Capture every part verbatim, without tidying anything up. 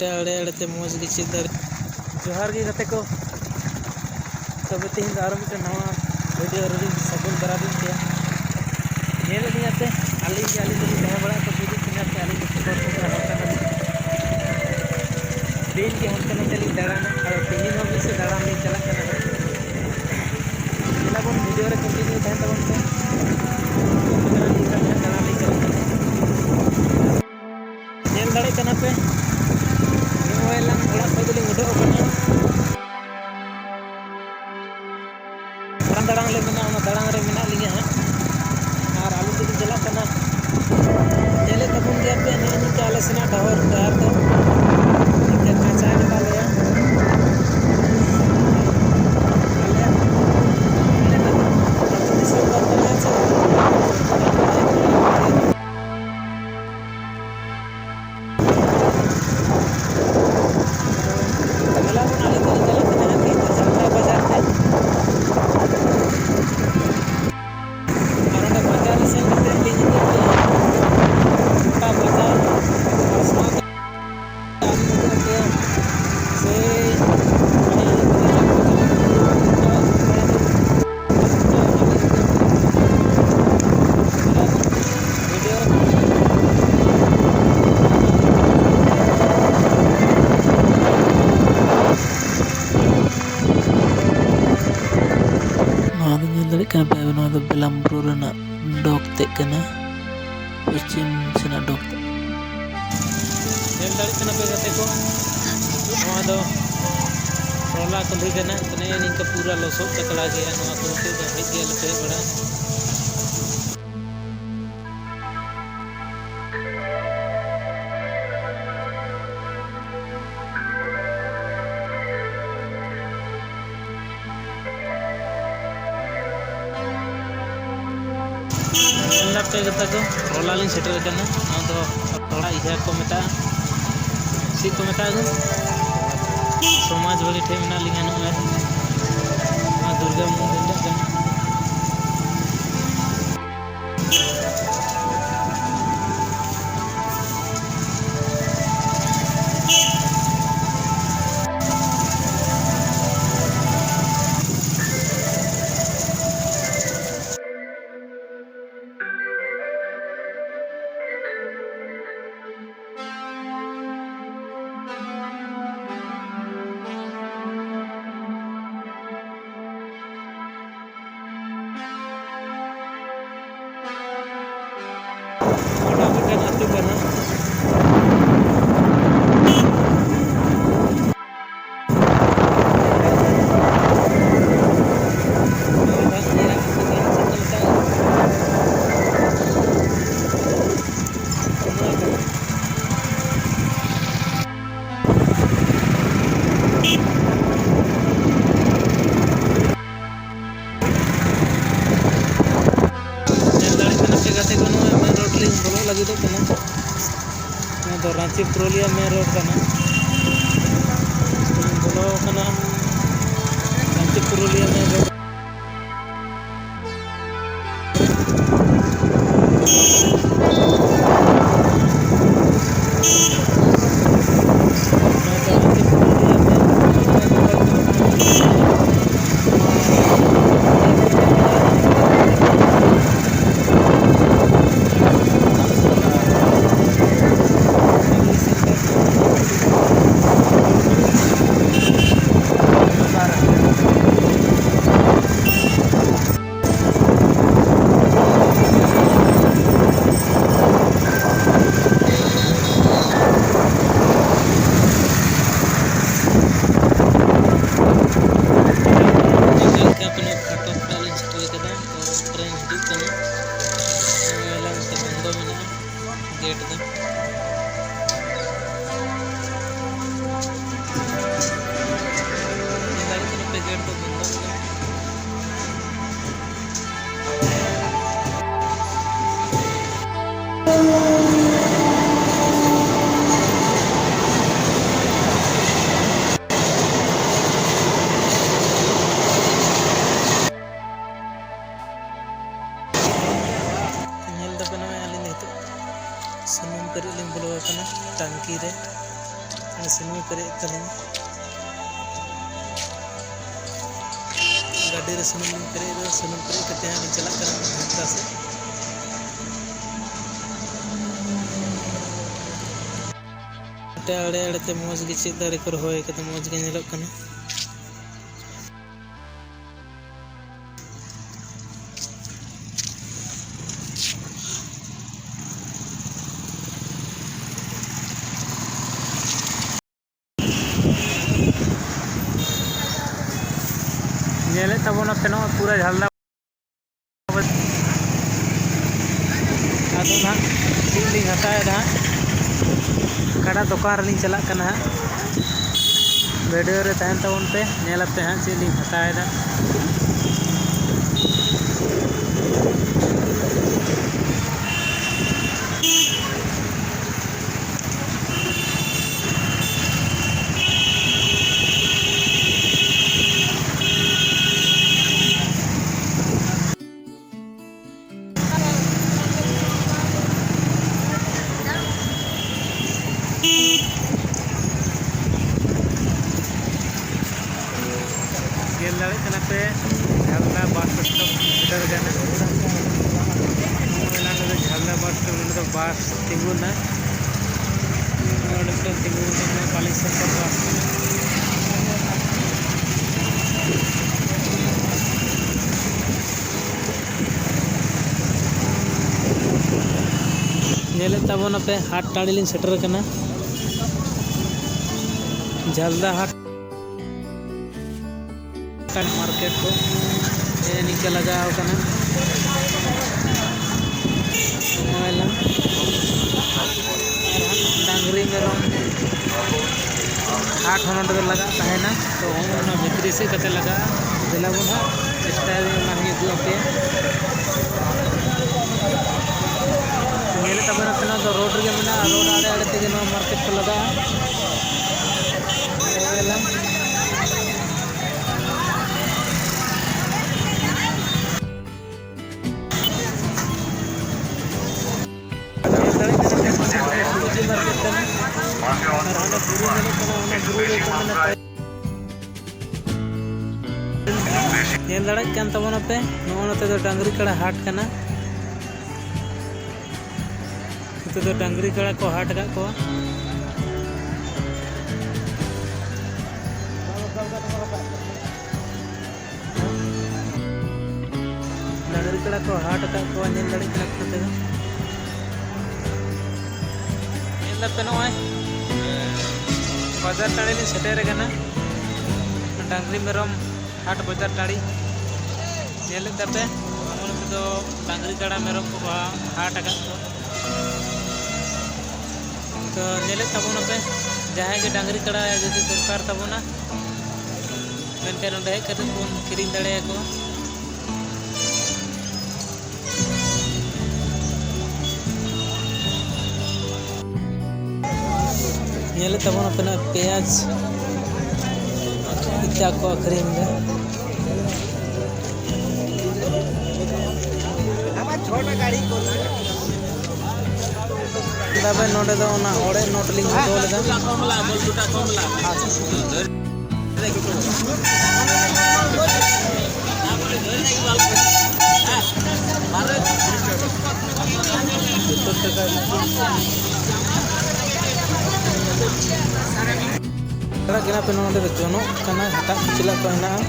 ᱟᱲᱮ ᱟᱲᱮ ᱛᱮ ᱢᱚᱡᱽ ᱜᱮ ᱪᱮᱫ ᱫᱟᱲᱮ᱾ ᱡᱚᱦᱟᱨ ᱜᱮ ᱜᱟᱛᱮ ᱠᱚ, ᱛᱚᱵᱮ ᱛᱮᱦᱮᱧ ᱫᱚ ᱟᱨᱚ ᱢᱤᱫᱴᱮᱱ ᱱᱟᱣᱟ video ᱨᱮᱞᱤᱧ ᱥᱟᱹᱜᱩᱱ ᱫᱟᱨᱟᱢᱮᱫ ᱯᱮᱭᱟ᱾ ᱧᱮᱞ ᱤᱫᱤᱧᱟ ᱯᱮ, ᱟᱹᱞᱤᱧ ᱜᱮ ᱟᱹᱞᱤᱧ ᱫᱚᱞᱤᱧ ᱛᱟᱦᱮᱸ ᱵᱟᱲᱟᱜ ᱠᱟᱱᱟ, ᱵᱩᱡᱩᱜ ᱠᱟᱱᱟ ᱯᱮ, ᱟᱹᱞᱤᱧ ᱫᱚ ᱠᱚᱠᱚᱨ ᱠᱚᱠᱚᱨ ᱦᱚᱲ ᱠᱟᱱᱟᱞᱤᱧ᱾ ᱫᱤᱱ ᱜᱮ ᱦᱟᱱᱛᱮ ᱱᱟᱛᱮ ᱞᱤᱧ ᱫᱟᱬᱟᱱᱟ, ᱟᱫᱚ ᱛᱮᱦᱮᱧ ᱦᱚᱸ ᱢᱤᱫ ᱥᱮᱫ ᱫᱟᱬᱟᱱ ᱞᱤᱧ ᱪᱟᱞᱟᱜ ᱠᱟᱱᱟ᱾ ᱫᱮᱞᱟ ᱵᱚᱱ video ᱨᱮ continue ᱛᱟᱦᱮᱱ ᱛᱟᱵᱚᱱ ᱯᱮ᱾ ᱫᱟᱬᱟᱱ ᱞᱤᱧ ᱪᱟᱞᱟᱜ ᱠᱟᱱᱟ᱾ ᱧᱮᱞ ᱫᱟᱲᱮᱭᱟᱜ ᱠᱟᱱᱟ ᱯᱮ, ᱱᱚᱜᱼᱚᱭ ᱞᱟᱝ ᱚᱲᱟᱜ ᱠᱷᱚᱱ ᱫᱚᱞᱤᱧ ᱩᱰᱩᱠ ᱟᱠᱟᱱᱟ᱾ ᱫᱟᱬᱟᱱ ᱫᱟᱬᱟᱱ ᱞᱮ ᱢᱮᱱᱟ, ᱚᱱᱟ ᱫᱟᱬᱟᱱ ᱨᱮ ᱢᱮᱱᱟᱜ ᱞᱤᱧᱟ ᱦᱟᱸᱜ᱾ ᱟᱨ ᱟᱹᱞᱤᱧ ᱫᱚᱞᱤᱧ ᱪᱟᱞᱟᱜ ᱠᱟᱱᱟ᱾ ᱧᱮᱞᱮᱫ ᱛᱟᱵᱚᱱ ᱜᱮᱭᱟ ᱯᱮ, ᱱᱤᱭᱟᱹ ᱱᱤᱝᱠᱟ ᱟᱞᱮ ᱥᱮᱱᱟᱜ ᱰᱟᱦᱟᱨ, ᱰᱟᱦᱟᱨ ᱫᱚ ᱱᱤᱝᱠᱟ ᱠᱟᱸᱪᱟ ᱜᱮ ᱛᱟᱞᱮᱭᱟ᱾ ᱟᱞᱮᱭᱟᱜ ᱟᱹᱛᱩ ᱫᱤᱥᱚᱢ ᱫᱚ ᱛᱟᱞᱮ ᱪᱮᱫ? ᱦᱚᱞᱟ ᱠᱷᱚᱱ ᱟᱹᱞᱤᱧ ᱫᱚᱞᱤᱧ ᱪᱟᱞᱟᱜ ᱠᱟᱱᱟ ᱦᱟᱸᱜ ᱛᱮᱦᱮᱧ ᱫᱚ ᱡᱷᱟᱞᱫᱟ ᱵᱟᱡᱟᱨ ᱛᱮ᱾ ᱟᱨ ᱚᱸᱰᱮ ᱵᱟᱡᱟᱨ ᱨᱮ ᱥᱮᱱ ᱠᱟᱛᱮ ᱞᱤᱧ ᱤᱫᱤ ᱯᱮᱭᱟ ᱜᱚᱴᱟ ᱵᱟᱡᱟᱨ ᱟᱨ ᱥᱟᱶᱛᱮ ᱟᱹᱞᱤᱧ ᱤᱫᱤ ᱯᱮᱭᱟ᱾ ᱥᱮ ᱱᱚᱣᱟ ᱫᱚ ᱧᱮᱞ ᱫᱟᱲᱮᱭᱟᱜ ᱠᱟᱱᱟ ᱯᱮ, ᱱᱚᱣᱟ ᱫᱚ ᱵᱮᱞᱟᱢ ᱵᱩᱨᱩ ᱨᱮᱱᱟᱜ ᱰᱚᱜᱽ ᱛᱮᱫ ᱠᱟᱱᱟ, ᱯᱚᱪᱷᱤᱢ ᱥᱮᱱᱟᱜ ᱰᱚᱜᱽ ᱛᱮᱫ᱾ ᱧᱮᱞ ᱫᱟᱲᱮᱭᱟᱜ ᱠᱟᱱᱟ ᱯᱮ ᱜᱟᱛᱮ ᱠᱚ, ᱱᱚᱣᱟ ᱫᱚ ᱴᱚᱞᱟ ᱠᱩᱞᱦᱤ ᱠᱟᱱᱟ᱾ ᱱᱮᱜᱼᱮ ᱱᱤᱝᱠᱟ ᱯᱩᱨᱟᱹ ᱞᱚᱥᱚᱫ ᱠᱟᱪᱲᱟ ᱜᱮᱭᱟ ᱱᱚᱣᱟ ᱠᱩᱞᱦᱤ ᱫᱚ, ᱦᱮᱡ ᱜᱮᱭᱟ ᱞᱮ ᱯᱮ ᱵᱮᱲᱟ᱾ ᱧᱮᱞ ᱯᱮ ᱜᱟᱛᱮ ᱠᱚ, ᱴᱚᱞᱟ ᱞᱤᱧ ᱥᱮᱴᱮᱨ ᱟᱠᱟᱱᱟ᱾ ᱱᱚᱣᱟ ᱫᱚ ᱛᱷᱚᱲᱟ ᱤᱭᱟᱹ ᱠᱚ ᱢᱮᱛᱟᱜᱼᱟ, ᱪᱮᱫ ᱠᱚ ᱢᱮᱛᱟᱜᱼᱟ ᱜᱚ? ᱥᱚᱢᱟᱡᱽ ᱵᱟᱲᱤ ᱴᱷᱮᱱ ᱢᱮᱱᱟᱜ ᱞᱤᱧᱟ ᱱᱚᱜᱼᱚᱭ, ᱱᱚᱣᱟ ᱫᱩᱨᱜᱟ ᱢᱚᱱᱫᱤᱨ ᱨᱮ ᱠᱟᱱᱟ᱾ ᱵᱚᱞᱚᱜ ᱞᱟᱹᱜᱤᱫᱚᱜ ᱠᱟᱱᱟ᱾ ᱱᱚᱣᱟ ᱫᱚ ᱨᱟᱺᱪᱤ ᱯᱩᱨᱩᱞᱤᱭᱟᱹ ᱢᱮᱱ ᱨᱳᱰ ᱠᱟᱱᱟ᱾ ᱵᱚᱞᱚ ᱠᱟᱱᱟ ᱨᱟᱺᱪᱤ ᱯᱩᱨᱩᱞᱤᱭᱟᱹ ᱢᱮᱱ ᱨᱳᱰ᱾ ᱧᱮᱞ ᱠᱟᱜ ᱯᱮ, ᱱᱚᱣᱟ ᱯᱷᱟᱴᱚᱠ ᱴᱟᱜ ᱞᱤᱧ ᱥᱮᱴᱮᱨ ᱠᱟᱫᱟ᱾ ᱛᱚ, ᱴᱨᱮᱱ ᱦᱤᱡᱩᱜ ᱠᱟᱱᱟ᱾ ᱱᱚᱜᱼᱚᱭ ᱟᱞᱮ ᱱᱚᱛᱮ ᱵᱚᱱᱫᱚ ᱢᱮᱱᱟᱜᱼᱟ ᱜᱮᱴ ᱫᱚ᱾ ᱧᱮᱞ ᱫᱟᱲᱮᱭᱟᱜ ᱠᱟᱱᱟ ᱯᱮ, ᱜᱮᱴ ᱫᱚ ᱵᱚᱱᱫᱚ ᱢᱮᱱᱟᱜᱼᱟ᱾ ᱧᱮᱞ ᱫᱟᱯᱮ ᱱᱚᱜᱼᱚᱭ ᱟᱹᱞᱤᱧ ᱫᱚ ᱱᱤᱛᱚᱜ ᱥᱩᱱᱩᱢ ᱯᱮᱨᱮᱡ ᱞᱤᱧ ᱵᱚᱞᱚ ᱟᱠᱟᱱᱟ ᱴᱟᱝᱠᱤ ᱨᱮ᱾ ᱥᱩᱱᱩᱢ ᱯᱮᱨᱮᱡ ᱛᱟᱹᱞᱤᱧ᱾ ᱜᱟᱹᱰᱤ ᱨᱮ ᱥᱩᱱᱩᱢ ᱞᱤᱧ ᱯᱮᱨᱮᱡ ᱮᱫᱟ᱾ ᱥᱩᱱᱩᱢ ᱯᱮᱨᱮᱡ ᱠᱟᱛᱮ ᱦᱟᱸᱜ ᱞᱤᱧ ᱪᱟᱞᱟᱜ ᱠᱟᱱᱟ ᱜᱷᱟᱴᱥᱤᱞᱟᱹ ᱥᱮᱫ᱾ ᱮᱴᱟᱜ ᱟᱲᱮ ᱟᱲᱮ ᱛᱮ ᱢᱚᱡᱽ ᱜᱮ ᱪᱮᱫ ᱫᱟᱨᱮ ᱠᱚ ᱨᱚᱦᱚᱭ ᱠᱟᱫᱟ, ᱢᱚᱡᱽ ᱜᱮ ᱧᱮᱞᱚᱜ ᱠᱟᱱᱟ᱾ ᱧᱮᱞᱮᱫ ᱛᱟᱵᱚᱱᱟ ᱯᱮ ᱱᱚᱜᱼᱚᱭ ᱯᱩᱨᱟᱹ ᱡᱷᱟᱞᱫᱟ᱾ ᱟᱫᱚ ᱱᱟᱦᱟᱜ ᱪᱮᱫ ᱞᱤᱧ ᱦᱟᱛᱟᱣᱮᱫᱟ ᱦᱟᱸᱜ, ᱚᱠᱟᱴᱟᱜ ᱫᱚᱠᱟᱱ ᱨᱮᱞᱤᱧ ᱪᱟᱞᱟᱜ ᱠᱟᱱᱟ ᱦᱟᱸᱜ, ᱵᱷᱤᱰᱤᱭᱳ ᱨᱮ ᱛᱟᱦᱮᱱ ᱛᱟᱵᱚᱱ ᱯᱮ, ᱧᱮᱞ ᱟᱯᱮ ᱦᱟᱸᱜ ᱪᱮᱫ ᱞᱤᱧ ᱦᱟᱛᱟᱣᱮᱫᱟ᱾ ᱵᱟᱥ ᱛᱤᱸᱜᱩᱱᱟ᱾ ᱱᱚᱰᱮ ᱢᱤᱫᱴᱮᱱ ᱛᱤᱸᱜᱩ ᱠᱟᱱᱟ, ᱠᱟᱞᱤ ᱥᱚᱝᱠᱚᱨ ᱵᱟᱥ ᱠᱟᱱᱟ᱾ ᱧᱮᱞᱮᱫ ᱛᱟᱵᱚᱱᱟᱯᱮ, ᱦᱟᱴ ᱴᱟᱺᱰᱤ ᱞᱤᱧ ᱥᱮᱴᱮᱨ ᱟᱠᱟᱱᱟ, ᱡᱷᱟᱞᱫᱟ ᱦᱟᱴ᱾ ᱢᱟᱨᱠᱮᱴ ᱠᱚ ᱱᱤᱝᱠᱟᱹ ᱞᱟᱜᱟᱣ ᱠᱟᱱᱟ᱾ ᱱᱚᱜᱼᱚᱭ ᱞᱟᱝ ᱰᱟᱝᱨᱤ ᱢᱮᱨᱚᱢ ᱦᱟᱴ ᱦᱚᱸ ᱱᱚᱰᱮ ᱫᱚ ᱞᱟᱜᱟᱜ ᱛᱟᱦᱮᱱᱟ᱾ ᱛᱚ, ᱚᱱᱟ ᱵᱷᱤᱛᱨᱤ ᱥᱮᱫ ᱠᱟᱛᱮ ᱞᱟᱜᱟᱜᱼᱟ᱾ ᱫᱮᱞᱟ ᱵᱚᱱ ᱦᱟᱸᱜ ᱪᱮᱥᱴᱟᱭ ᱚᱱᱟ ᱦᱚᱸᱧ ᱩᱫᱩᱜ ᱟᱯᱮᱭᱟ᱾ ᱧᱮᱞᱮᱫ ᱛᱟᱵᱚᱱᱟ ᱯᱮ, ᱱᱚᱣᱟ ᱫᱚ ᱨᱳᱰ ᱨᱮᱜᱮ ᱢᱮᱱᱟᱜᱼᱟ᱾ ᱨᱳᱰ ᱟᱲᱮ ᱟᱲᱮ ᱛᱮᱜᱮ ᱱᱚᱣᱟ ᱢᱟᱨᱠᱮᱴ ᱠᱚ ᱞᱟᱜᱟᱜᱼᱟ᱾ ᱧᱮᱞ ᱫᱟᱲᱮᱭᱟᱜ ᱠᱟᱱᱟ ᱯᱮ, ᱱᱚᱣᱟ ᱫᱚ ᱥᱚᱵᱽᱡᱤ ᱢᱟᱨᱠᱮᱴ ᱠᱟᱱᱟ᱾ ᱟᱨ ᱦᱟᱱᱟ ᱵᱩᱨᱩ ᱧᱮᱞᱚᱜ ᱠᱟᱱᱟ, ᱚᱱᱟ ᱵᱩᱨᱩ ᱨᱮ ᱢᱮᱱᱟᱜᱼᱟ᱾ ᱧᱮᱞ ᱫᱟᱲᱮᱭᱟᱜ ᱠᱟᱱ ᱛᱟᱵᱚᱱᱟᱯᱮ, ᱱᱚᱜᱼᱚ ᱱᱚᱛᱮ ᱫᱚ ᱰᱟᱝᱨᱤ ᱠᱟᱲᱟ ᱦᱟᱴ ᱠᱟᱱᱟ᱾ ᱱᱚᱛᱮ ᱫᱚ ᱰᱟᱝᱨᱤ ᱠᱟᱲᱟ ᱠᱚ ᱦᱟᱴ ᱟᱠᱟᱫ ᱠᱚᱣᱟ᱾ ᱰᱟᱝᱨᱤ ᱠᱟᱲᱟ ᱠᱚ ᱦᱟᱴ ᱟᱠᱟᱫ ᱠᱚᱣᱟ, ᱧᱮᱞ ᱫᱟᱲᱮᱭᱟᱜ ᱠᱟᱱᱟ ᱯᱮ ᱱᱚᱛᱮ ᱫᱚ᱾ ᱧᱮᱞ ᱫᱟᱯᱮ ᱱᱚᱜᱼᱚᱭ ᱵᱟᱡᱟᱨ ᱴᱟᱺᱰᱤ ᱞᱤᱧ ᱥᱮᱴᱮᱨ ᱟᱠᱟᱱᱟ, ᱰᱟᱝᱨᱤ ᱢᱮᱨᱚᱢ ᱦᱟᱴ ᱵᱟᱡᱟᱨ ᱴᱟᱺᱰᱤ᱾ ᱧᱮᱞᱮᱫ ᱛᱟᱯᱮ, ᱱᱚᱜᱼᱚ ᱱᱚᱛᱮ ᱫᱚ ᱰᱟᱝᱨᱤ ᱠᱟᱲᱟ ᱢᱮᱨᱚᱢ ᱠᱚᱠᱚ ᱦᱟᱴ ᱟᱠᱟᱫ ᱠᱚᱣᱟ᱾ ᱛᱚ ᱧᱮᱞᱮᱫ ᱛᱟᱵᱚᱱᱟᱯᱮ, ᱡᱟᱦᱟᱸᱭ ᱜᱮ ᱰᱟᱝᱨᱤ ᱠᱟᱲᱟ ᱡᱩᱫᱤ ᱫᱚᱨᱠᱟᱨ ᱛᱟᱵᱚᱱᱟ, ᱢᱮᱱᱠᱷᱟᱱ ᱱᱚᱸᱰᱮ ᱦᱮᱡ ᱠᱟᱛᱮ ᱵᱚᱱ ᱠᱤᱨᱤᱧ ᱫᱟᱲᱮᱭᱟᱠᱚᱣᱟ᱾ ᱧᱮᱞᱮᱫ ᱛᱟᱵᱚᱱᱟᱯᱮ ᱱᱚᱜᱼᱚᱭ ᱯᱮᱸᱭᱟᱡᱽ ᱤᱛᱟ ᱠᱚ ᱟᱹᱠᱷᱨᱤᱧ ᱮᱫᱟ᱾ ᱛᱚᱵᱮ ᱱᱚᱰᱮ ᱫᱚ ᱚᱱᱟ ᱚᱲᱮᱡ ᱱᱳᱴ ᱞᱤᱧ ᱫᱚᱦᱚ ᱞᱮᱫᱟ᱾ ᱡᱚᱛᱚ ᱴᱟᱠᱟ ᱪᱟᱞᱟᱜ ᱠᱟᱱᱟ ᱯᱮ, ᱱᱚᱰᱮ ᱫᱚ ᱡᱚᱱᱚᱜ ᱠᱟᱱᱟ, ᱦᱟᱴᱟᱜ ᱠᱤᱪᱨᱤᱡ ᱠᱚ ᱦᱮᱱᱟᱜᱼᱟ᱾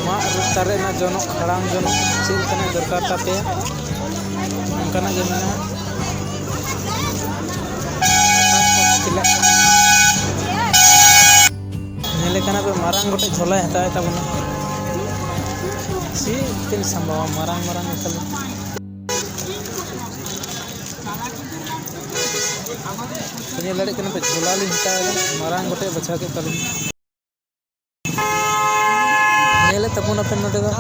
ᱢᱟᱫ ᱫᱟᱨᱮ ᱨᱮᱱᱟᱜ ᱡᱚᱱᱚᱜ, ᱦᱟᱲᱟᱢ ᱡᱚᱱᱚᱜ, ᱪᱮᱫ ᱞᱮᱠᱟᱱᱟᱜ ᱫᱚᱨᱠᱟᱨ ᱛᱟᱯᱮᱭᱟ, ᱚᱱᱠᱟᱱᱟᱜ ᱜᱮ ᱢᱮᱱᱟᱜᱼᱟ᱾ ᱧᱮᱞᱮ ᱠᱟᱱᱟ ᱯᱮ, ᱢᱟᱨᱟᱝ ᱜᱚᱴᱮᱡ ᱡᱷᱚᱞᱟᱭ ᱦᱟᱛᱟᱣᱮᱫ ᱛᱟᱵᱚᱱᱟ᱾ ᱪᱮᱫ ᱛᱮᱢ ᱥᱟᱢᱵᱟᱣᱟ ᱢᱟᱨᱟᱝ ᱢᱟᱨᱟᱝ ᱮᱠᱟᱞ᱾ ᱧᱮᱞ ᱫᱟᱲᱮᱭᱟᱜ ᱠᱟᱱᱟ ᱯᱮ, ᱡᱷᱚᱞᱟ ᱞᱤᱧ ᱦᱟᱛᱟᱣ ᱮᱫᱟ, ᱢᱟᱨᱟᱝ ᱜᱚᱴᱮᱡ ᱵᱟᱪᱷᱟᱣ ᱠᱮᱫ ᱛᱟᱹᱞᱤᱧ᱾ ᱧᱮᱞᱮᱫ ᱛᱟᱵᱚᱱᱟᱯᱮ ᱱᱚᱰᱮ ᱫᱚ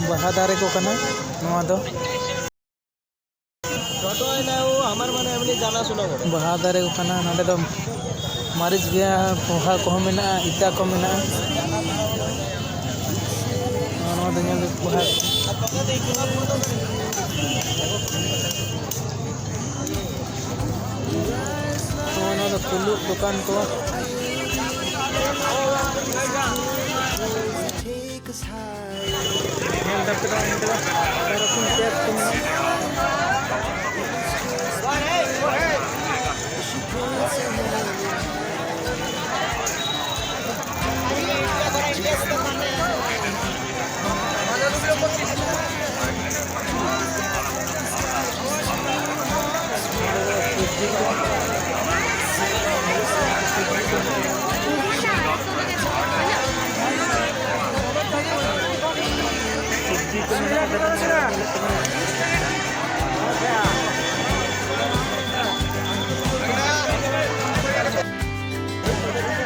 ᱵᱟᱦᱟ ᱫᱟᱨᱮ ᱠᱚ ᱠᱟᱱᱟ ᱱᱚᱣᱟ ᱫᱚ᱾ ᱵᱟᱦᱟ ᱫᱟᱨᱮ ᱠᱚ ᱠᱟᱱᱟ᱾ ᱱᱚᱰᱮ ᱫᱚ ᱢᱟᱹᱨᱤᱪ ᱜᱮ, ᱯᱚᱦᱟ ᱠᱚᱦᱚᱸ ᱢᱮᱱᱟᱜᱼᱟ, ᱤᱛᱟ ᱠᱚ ᱢᱮᱱᱟᱜᱼᱟ᱾ ᱱᱚᱣᱟ, ᱱᱚᱣᱟ ᱫᱚ ᱧᱮᱞ ᱯᱚᱦᱟ᱾ ᱱᱚᱣᱟ, ᱱᱚᱣᱟ ᱫᱚ ᱠᱩᱞᱩᱜ ᱫᱚᱠᱟᱱ ᱠᱚ᱾ ᱧᱮᱞ ᱫᱟᱯᱮ ᱫᱚ ᱚᱸᱰᱮ ᱫᱚ ᱟᱫᱟ ᱨᱚᱥᱩᱱ ᱯᱮᱸᱭᱟᱡᱽ ᱠᱚ ᱢᱮᱱᱟᱜᱼᱟ᱾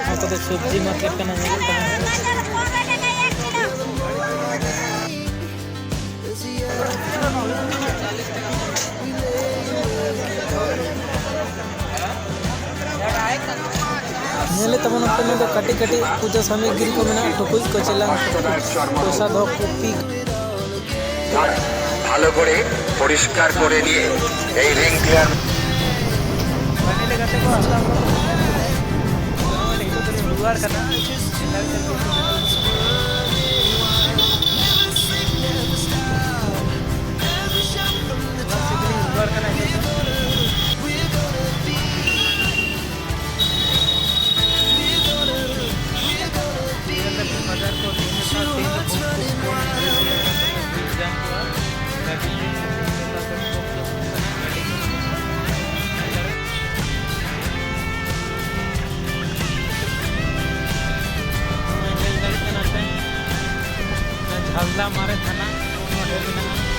ᱱᱚᱣᱟ ᱠᱚᱫᱚ ᱥᱚᱵᱽᱡᱤ ᱢᱟᱨᱠᱮᱴ ᱠᱟᱱᱟ, ᱧᱮᱞᱚᱜ ᱠᱟᱱᱟ᱾ ᱧᱮᱞᱮᱫ ᱛᱟᱵᱚᱱ ᱟᱯᱮ, ᱱᱚᱰᱮ ᱠᱟᱹᱴᱤᱡ ᱠᱟᱹᱴᱤᱡ ᱯᱩᱡᱟᱹ ᱥᱟᱢᱚᱜᱨᱤ ᱠᱚ ᱢᱮᱱᱟᱜᱼᱟ, ᱴᱩᱠᱩᱡ ᱠᱚ, ᱪᱮᱞᱟᱝ, ᱯᱚᱭᱥᱟ ᱫᱚᱦᱚ ᱠᱚᱯᱤ᱾ ভালো করে পরিষ্কার করে নিয়ে এই রিং ক্লিয়ার। ᱯᱷᱟᱭᱱᱟᱞᱤ ᱜᱟᱛᱮ ᱠᱚ, ᱟᱯᱮ ᱟᱢ ᱫᱚ ᱱᱤᱛᱚᱜ ᱫᱚᱞᱤᱧ ᱨᱩᱣᱟᱹᱲ ᱠᱟᱱᱟ᱾ ᱵᱟᱡᱟᱨ ᱠᱚ ᱛᱤᱱ ᱨᱮ ᱛᱤᱱ ᱨᱮ ᱵᱩᱠ ᱠᱚ ᱡᱟᱦᱟᱸ ᱠᱚ ᱜᱟᱹᱰᱤ ᱠᱚ ᱧᱮᱞ ᱫᱟᱲᱮᱭᱟᱜ ᱠᱟᱱᱟ ᱯᱮ, ᱡᱷᱟᱞᱫᱟ ᱢᱟᱨᱮ ᱛᱷᱟᱱᱟ ᱱᱚᱰᱮ ᱢᱮᱱᱟᱜᱼᱟ᱾